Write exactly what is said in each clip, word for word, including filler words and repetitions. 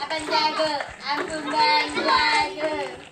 Abang jago, ampun Bang jago.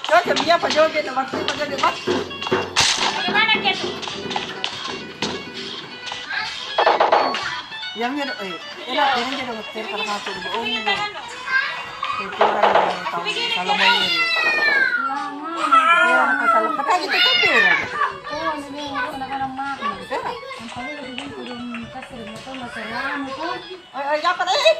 Cocok iya pajoget, na battu pajoget battu. Bagaimana dia tuh? Yang iya, eh, enak, yang iya dong, ter-, karena masuk di bawah. Itu orang yang tahu kalau mau ini. Iya, masalah. Kata gitu, tapi orang. Oh, ini dia, anak-anak mah. Betul. Yang paling lebih kurang kasih, nggak tahu, nggak tahu, nggak tahu. Oi, oi, apa tadi?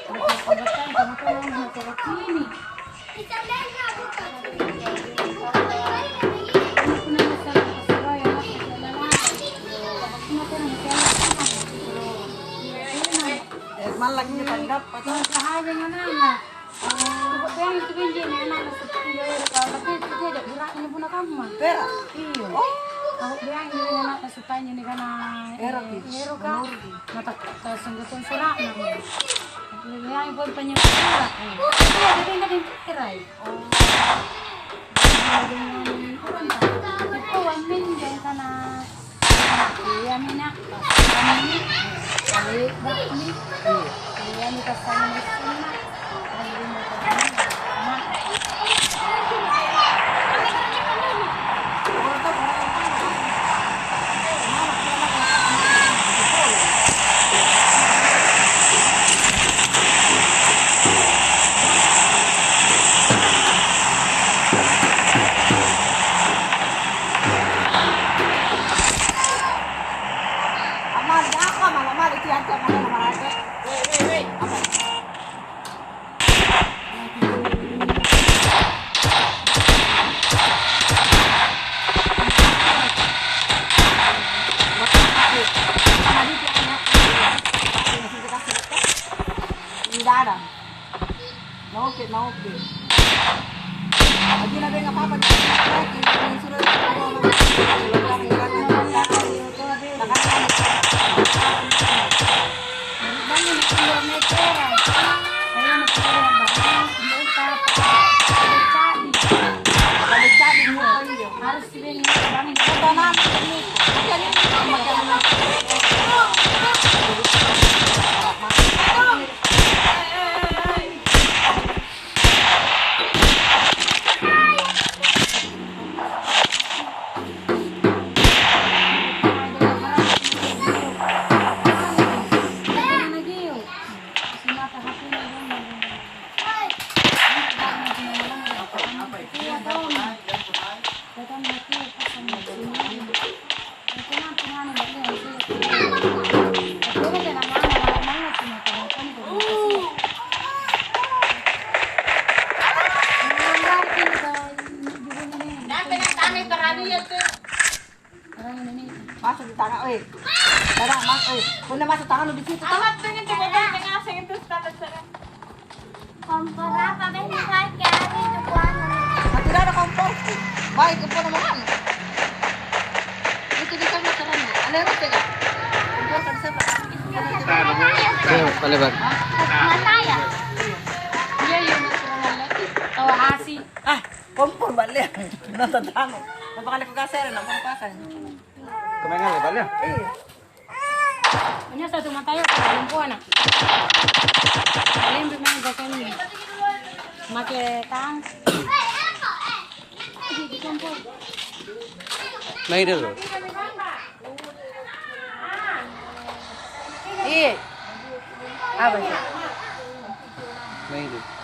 Eh, malah kita dapat. Berak. Iya. Oh. Tau bilang ini anaknya supaya ini karena, eh, Ero ki, ero ka. Menurut ki. Mata, ta sungguh-sungguh sura'na. Bilang pun penyebab sura'na. Iya, jadi nggak dipikir ai. Oh. Itu wamin dia karena, iya, minyak. Kami ini, kami bakmi. Iya, ini pas saya di sini. Amali, apa malam-malam itu, antu, apa malam-malam? Weh, weh, weh. Apa? Naoke, naoke. Lagi na denga papa. Masuk di tangan, oi. Tangan, mas, oi. Punna masuk tangan lu di situ, toh? Amat pengen coba tanya ngaseng itu standar sana. Kompor apa, Ben? Pakai hari itu kuana. Mati ada kompor. Baik, kompor nama mana? Itu di sana caranya. Ada rute, Kak? Kompor kan siapa? Eh, palebar. Mata ya? Iya, iya, masih lagi. Tahu asi. Ah, kompor balik. Nonton tamu. Apa kali kukasih, nak, apa kan? Kemain kali balik? Iya. Punya satu mata ya, kalau perempuan, ah. Paling memang biasanya make tang. Main dulu. Iya. Apa sih? Main dulu.